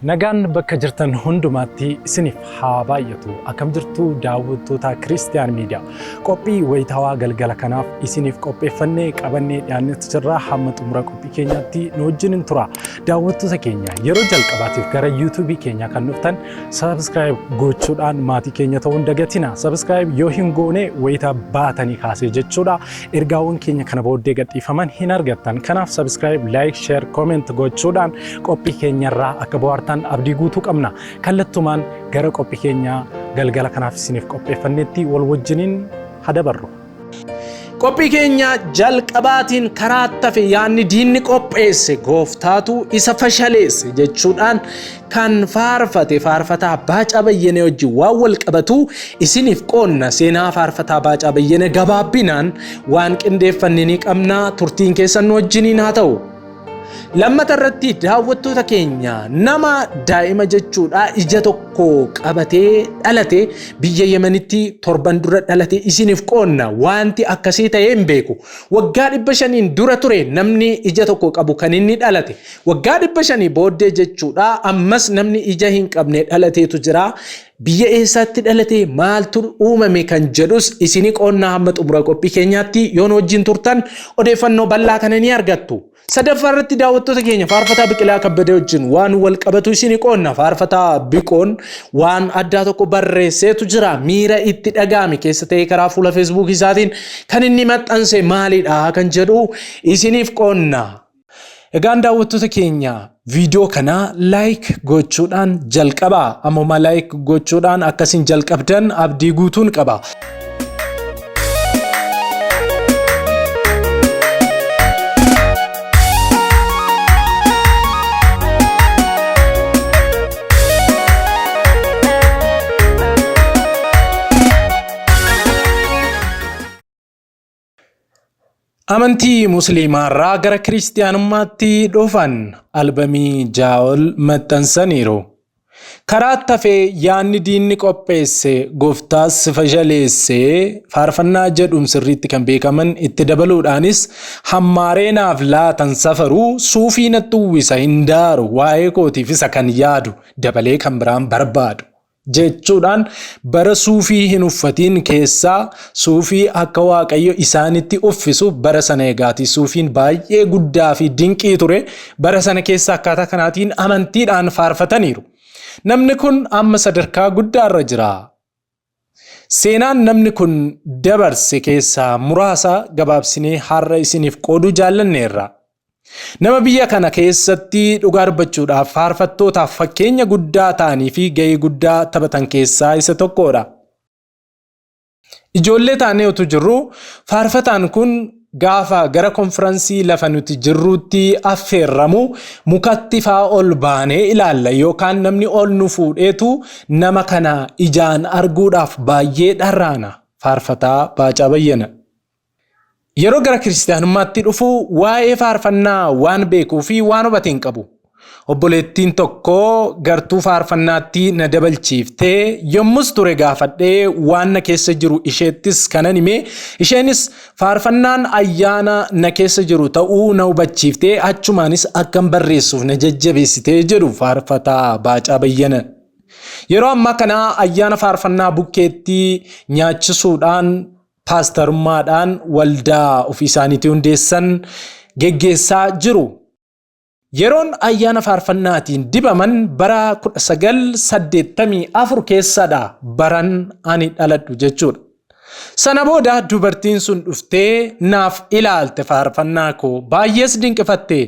Nagaan bakka jirtan hundumaatti isiniif haa baay'atu. Akkam jirtu daawwattoota Kiristiyaan Miidiyaa. Qophii wayitaawaa galgala kanaaf isiniif qopheeffannee qabannee dhiyaannetti jirra. Hamma xumura qophii keenyaatti nu wajjin tura. Daawwattoota keenya yeroo jalqabaatiif gara yuutuubii keenyaa kan dhuftan subscribe gochuudhaan maatii keenya ta'uu hin dagatina. Subscribe yoo hin goone wayita baatanii kaasee jechuudha. Ergaawwan keenya kana booddee gadhiifaman hin argattan. Kanaaf subscribe, like, share, comment gochuudhaan qophii keenyarraa akka bohaartan abdii guutuu qabna. Kallattumaan gara qophii keenyaa galgala kanaaf isiniif qopheeffannetti wal wajjiniin haa dabarru. Qophii keenya jalqabaatiin karaa tafe yaadni diinni qopheesse gooftaatu isa fashaleesse jechuudhaan kan faarfate faarfataa Baacaa Bayyanee wajjin waan wal qabatu isiniif qoonna. Seenaa faarfataa Baacaa Bayyanee gabaabbinaan waan qindeeffanne ni qabna, turtiin keessan nu wajjiniin haa ta'u. Lammata irratti daawwattoota keenya, nama daa'ima jechuudha ija tokko qabatee dhalate, biyya Yemenitti torban dura dhalate isiniif qoonna. Wanti akkasii ta'ee hin beeku. Waggaa 500 dura ture namni ija tokko qabu kan inni dhalate. Waggaa 500 booddee jechuudha ammas namni ija hin qabne dhalateetu jira. Biyya eessaatti dhalate, maaltu uumame kan jedhus isinii qoonnaa. Hamma xumura qophii keenyaatti yoon wajjin turtan odeeffannoo bal'aa kana ni argattu. Sadaffaa irratti daawwattoota keenya, faarfataa Biqilaa Kabbadee wajjin waan wal qabatu isinii qoonna. Faarfataa Biqoon waan addaa tokko barreesseetu jira. Miira itti dhaga'ame keessa ta'ee karaa fuula feesbuukii isaatiin kan inni maxxanse maalidha kan jedhu isiniif qoonna. Egaan daawwattoota keenya, viidiyoo kana like gochuudhaan jalqabaa. Ammuma like gochuudhaan akkasiin jalqabdan abdii guutuun qaba. Amantii Musliimaarraa gara Kiristiyaanummaatti dhufan, albamii jaa'ol maxxansaniiru. Karaa tafee yaadni diinni qopheesse gooftaas si fashaleesse faarfannaa jedhuun sirriitti kan beekaman, itti dabaluudhaanis hammaaree naaf laatan safaru, suufii natti uwwisa hin daaru, waa'ee kootiif isa kan yaadu dabalee kan biraan barbaadu jechuudhaan, bara suufii hin uffatiin keessaa suufii akka Waaqayyo isaanitti uffisu, bara sana egaati suufiin baay'ee guddaa fi dinqii ture, bara sana keessa akkaataa kanaatiin amantiidhaan faarfataniiru. Namni kun amma sadarkaa guddaarra jira. Seenaan namni kun dabarse keessaa muraasa gabaabsinee har'a isiniif qooduu jaallanneerra. Nama biyya kana keessatti dhugaa dubbachuudhaaf faarfattootaaf fakkeenya guddaa ta'anii fi gahee guddaa taphatan keessaa isa tokkodha. Ijoollee taanee utuu jirru faarfataan kun gaafa gara konfiransii lafa nuti jirruutti affeerramu mukatti faa ol baanee ilaalla, yookaan namni ol nu fuudheetu nama kana ijaan arguudhaaf baay'ee dharraana, faarfataa Baacaa Bayyana. Yeroo gara kiristaanummaatti dhufu waa'ee faarfannaa waan beekuu fi waan hubate hin qabu. Obboleettiin tokko gartuu faarfannaatti na dabalchiiftee yommus ture gaafadhee waan na keessa jiru isheettis kanan hime, isheenis faarfannaan ayyaana na keessa jiru ta'uu na hubachiiftee achumaanis akkan barreessuuf na jajjabeessitee jedhu faarfataa Baacaa Bayyana. Yeroo ammaa kana ayyaana faarfannaa bukkeetti nyaachisuudhaan paastarummaadhaan waldaa ofii isaaniitii hundeessan geggeessaa jiru. Yeroon ayyaana faarfannaatiin dibaman bara 1984 keessadha, baran ani dhaladhu jechuudha. Sana booda dubartiin sun dhuftee naaf ilaalte faarfannaa koo, baay'ees dinqifatte.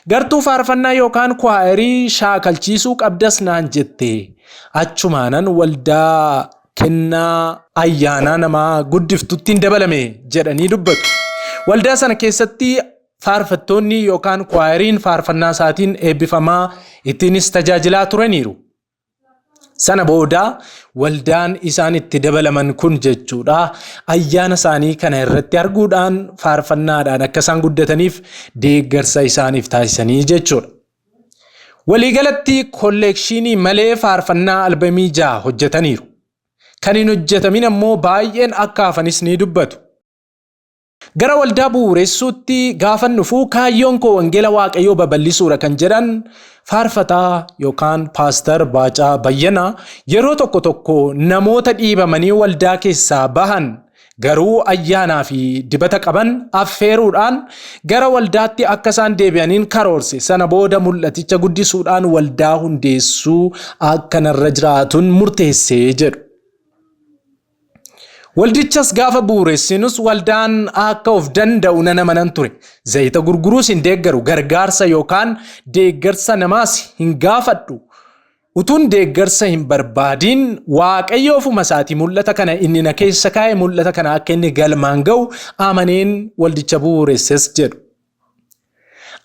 Gartuu faarfannaa yookaan kwaayerii shaakalchiisuu qabdas naan jette. Achumaanan waldaa kennaa ayyaanaa namaa guddiftutti hin dabalame jedhanii dubbatu. Waldaa sana keessatti faarfattoonni yookaan kwaayeriin faarfannaa isaatiin eebbifamaa ittiinis tajaajilaa turaniiru. Sana booda waldaan isaan itti dabalaman kun jechuudha ayyaana isaanii kana irratti arguudhaan faarfannaadhaan akka isaan guddataniif deeggarsa isaaniif taasisanii jechuudha. Waliigalatti kolleekshinii malee faarfannaa albamii 6 hojjetaniiru. Kan hin hojjetamin ammoo baay'een akka hafanis ni dubbatu. Gara waldaa bu'uuressuutti gaafan dhufu kaayyoon koo wangeela Waaqayyoo babal'isuudha kan jedhan faarfataa yookaan Paastar Baacaa Bayyanaa yeroo tokko tokko namoota dhiibamanii waldaa keessaa bahan garuu ayyaanaa fi dibata qaban affeeruudhaan gara waldaatti akka isaan deebi'aniin karoorse. Sana booda mul'aticha guddisuudhaan waldaa hundeessuu akka narra jiraatun murteesse jedhu. Waldichas gaafa bu'uuressinus waldaan akka of danda'u nan amanan ture. Zayita gurguruus hin deeggaru, gargaarsa yookaan deeggarsa namaas hin gaafadhu. Utuun deeggarsa hin barbaadiin Waaqayyo ofuma isaatii mul'ata kana inni na keessa kaa'e mul'ata kana akka inni galmaan ga'u amaneen waldicha bu'uuresses jedhu.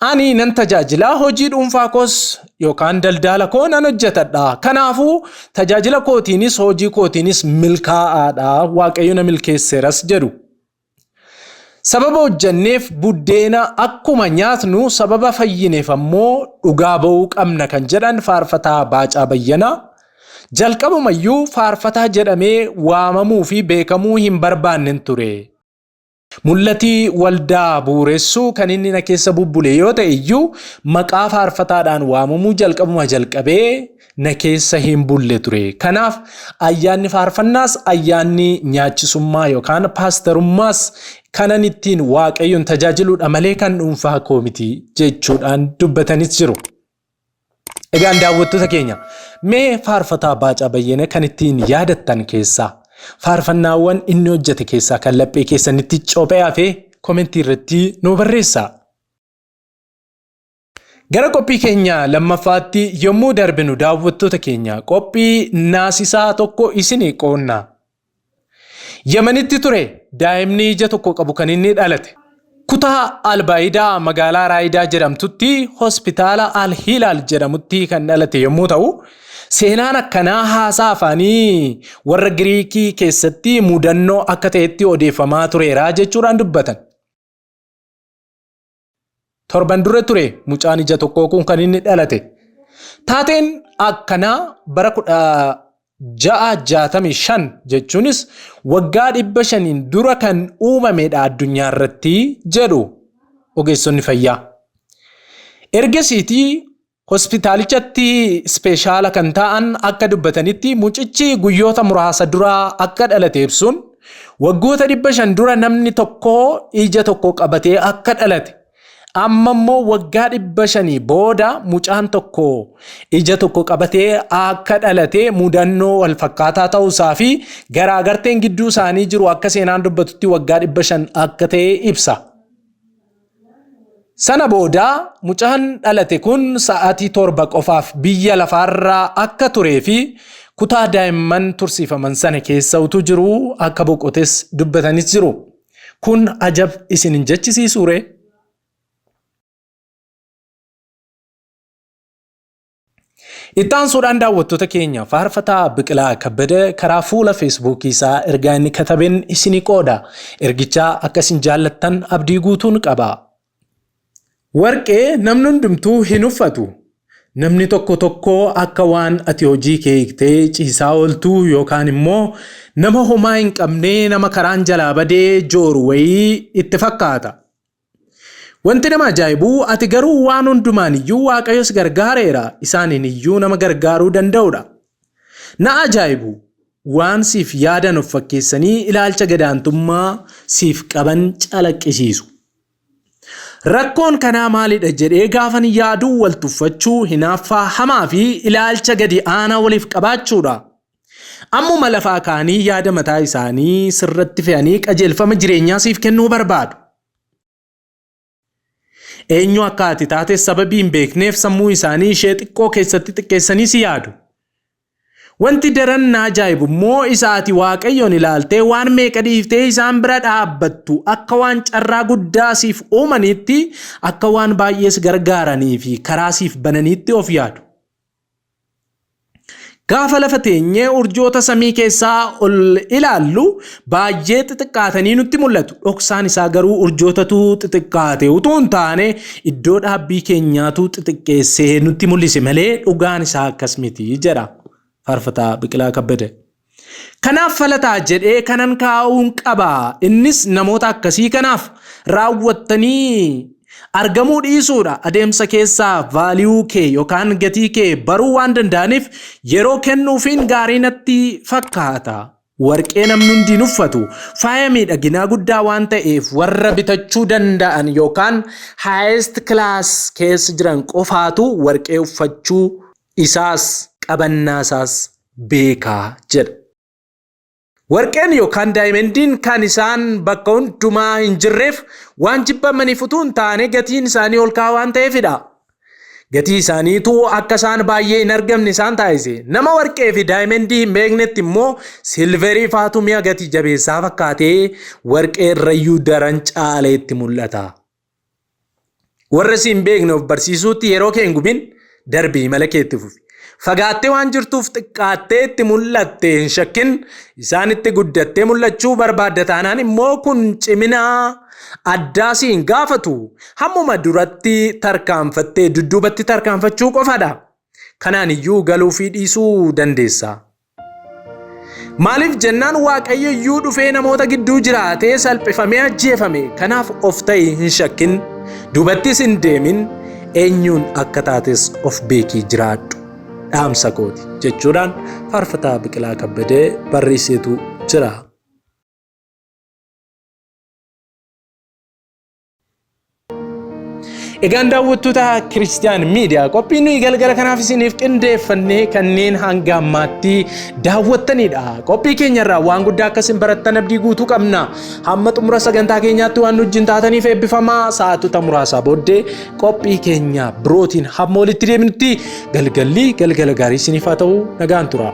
Ani nan tajaajila hojii dhuunfaa koos yookaan daldaala koo nan hojjetadha. Kanaafuu tajaajila kootiinis hojii kootiinis milkaa'aadha. Waaqayyo na milkeesseeras jedhu. Sababa hojjenneef buddeena akkuma nyaatnu sababa fayyineef ammoo dhugaa ba'uu qabna kan jedhan faarfataa Baacaa Bayyanaa jalqabumayyuu faarfataa jedhamee waamamuu fi beekamuu hin barbaannen ture. Mul'ati waldaa bu'uuressuu kan inni na keessa bubbule yoo ta'e iyyuu maqaa faarfataadhaan waamamuu jalqabuma jalqabee na keessa hin bulle ture. Kanaaf ayyaanni faarfannaas ayyaanni nyaachisummaa yookaan paastarummaas kanan ittiin Waaqayyoon tajaajiluudha malee kan dhuunfaa koo miti jechuudhaan dubbatanis jiru. Egaan daawwattoota keenya mee faarfataa Baacaa Bayyana kan ittiin yaadattan keessaa faarfannaawwan inni hojjete keessaa kan laphee keessanitti cophee hafe komentii irratti nu barreessaa. Gara qophii keenya lammaffaatti yommuu darbinu daawwattoota keenya qophii naasisaa tokko isinii qoonna. Yamanitti ture daa'imni ija tokko qabu kan inni dhalate. Kutaa Albaayidaa magaalaa Raayidaa jedhamtutti hospitaala Al-Hilaal jedhamutti kan dhalate yommuu ta'u, seenaan akkanaa haasaa afaanii warra Giriikii keessatti mudannoo akka ta'etti odeeffamaa tureera jechuudhaan dubbatan. Torban dura ture mucaan ija tokkoo kun kan inni dhalate. Taateen akkanaa bara 1665 jechuunis waggaa 500 dura kan uumamedha addunyaa irratti jedhu ogeessonni fayyaa. Ergasiitii hospitaalichatti ispeeshaala kan ta'an akka dubbatanitti mucichi guyyoota muraasa dura akka dhalate ibsuun waggoota 500 dura namni tokko ija tokko qabatee akka dhalate amma immoo waggaa 500 booda mucaan tokko ija tokko qabatee akka dhalate mudannoo wal fakkaataa ta'uusaa fi garaagarteen gidduu isaanii jiru akka seenaan dubbatutti waggaa 500 akka ta'e ibsa. Sana booda mucaan dhalate kun sa'aatii 7 qofaaf biyya lafaarraa akka turee fi kutaa daa'imman tursiifaman sana keessa utuu jiruu akka boqotes dubbatanis jiru. Kun ajab isin hin jechisiisuu ree? Itti aansuudhaan daawwattoota keenya faarfataa Biqilaa Kabbada karaa fuula feesbuukii isaa ergaa inni katabeen isinii qooda. Ergichaa akka isin jaallattan abdii guutuun qaba. Warqee namni hundumtuu hin uffatu. Namni tokko tokko akka waan ati hojii kee hiiktee ciisaa ooltuu yookaan immoo nama homaa hin qabnee nama karaan jalaa badee jooru wayii itti fakkaata. Wanti nama ajaa'ibu ati garuu waan hundumaan iyyuu Waaqayyo si gargaareera isaaniin iyyuu nama gargaaruu danda'udha. Na ajaa'ibu waan siif yaadan of fakkeessanii ilaalcha gadaantummaa siif qaban calaqqisiisu. Rakkoon kanaa maalidha jedhee gaafan yaadu wal tuffachuu, hinaaffaa hamaa fi ilaalcha gadi aanaa waliif qabaachuudha. Ammuma lafaa ka'anii yaada mataa isaanii sirratti fe'anii qajeelfama jireenyaa siif kennuu barbaadu. Eenyu akka ati taates sababii hin beekneef sammuu isaanii ishee xiqqoo keessatti xiqqeessanii si yaadu. Wanti daran na ajaa'ibu immoo isa ati Waaqayyoon ilaaltee waan meeqa dhiiftee isaan bira dhaabbattu akka waan carraa guddaa siif uumaniitti akka waan baay'ee si gargaaranii fi karaa siif bananiitti of yaadu. Gaafa lafa teenyee urjoota samii keessaa ol ilaallu baay'ee xixiqqaatanii nutti mul'atu. Dhoksaan isaa garuu urjootatu xixiqqaate utuu hin taane iddoo dhaabbii keenyaatu xixiqqeessee nutti mul'ise malee dhugaan isaa akkas miti jedha Faarfataa Biqilaa Kabbada. Kanaaf fala ta'a jedhee kanan kaa'uun qaba. Innis namoota akkasii kanaaf raawwattanii argamuu dhiisuudha. Adeemsa keessaa value kee yookaan gatii kee baruu waan danda'aniif yeroo kennuufiin gaarii natti fakkaata. Warqee namni hundi hin uffatu. Faaya miidhaginaa guddaa waan ta'eef warra bitachuu danda'an yookaan highest class keessa jiran qofaatu warqee uffachuu isaas qabannaa isaas beekaa jedha. Warqeen yookaan daayimendiin kan isaan bakka hundumaa hin jirreef waan jibbamaniif utuu hin taane gatiin isaanii ol ka'aa waan ta'eefidha. Gatii isaaniitu akka isaan baay'ee hin argamne isaan taasise. Nama warqee fi daayimendii hin beeknetti immoo silverii faatu mi'a gatii jabeessaa fakkaatee warqee irrayyuu daran caaleetti mul'ata. Warra si hin beekne of barsiisuutti yeroo kee hin gubin, darbii imala keetti fufi. Fagaattee waan jirtuuf xiqqaattee itti mul'atte hin shakkin. Isaanitti guddattee mul'achuu barbaadda taanaan immoo kun cimina addaa si hin gaafatu. Hammuma duratti tarkaanfattee dudduubatti tarkaanfachuu qofadha. Kanaan iyyuu galuu fi dhiisuu dandeessa. Maaliif jennaan Waaqayyo iyyuu dhufee namoota gidduu jiraatee salphifamee ajjeefame. Kanaaf of ta'i, hin shakkin. Duubattis hin deemin. Eenyuun akka taates of beekii jiraadhu. Dhaamsa kooti jechuudhaan faarfataa Biqilaa Kabbadee barreesseetu jira. Egaan daawwattoota Kiristiyaan Miidiyaa, qophii nuyi galgala kanaaf isiniif qindeeffannee kanneen hanga ammaatti daawwattanidha. Qophii keenyarraa waan guddaa akka isin barattan abdii guutuu qabna. Hamma xumura sagantaa keenyaatti waan nu wajjin taataniif eebbifamaa. Sa'aatota muraasaa booddee qophii keenya birootiin hamma walitti deemnutti galgalli galgala gaarii isiniif haa ta'u, nagaan tura.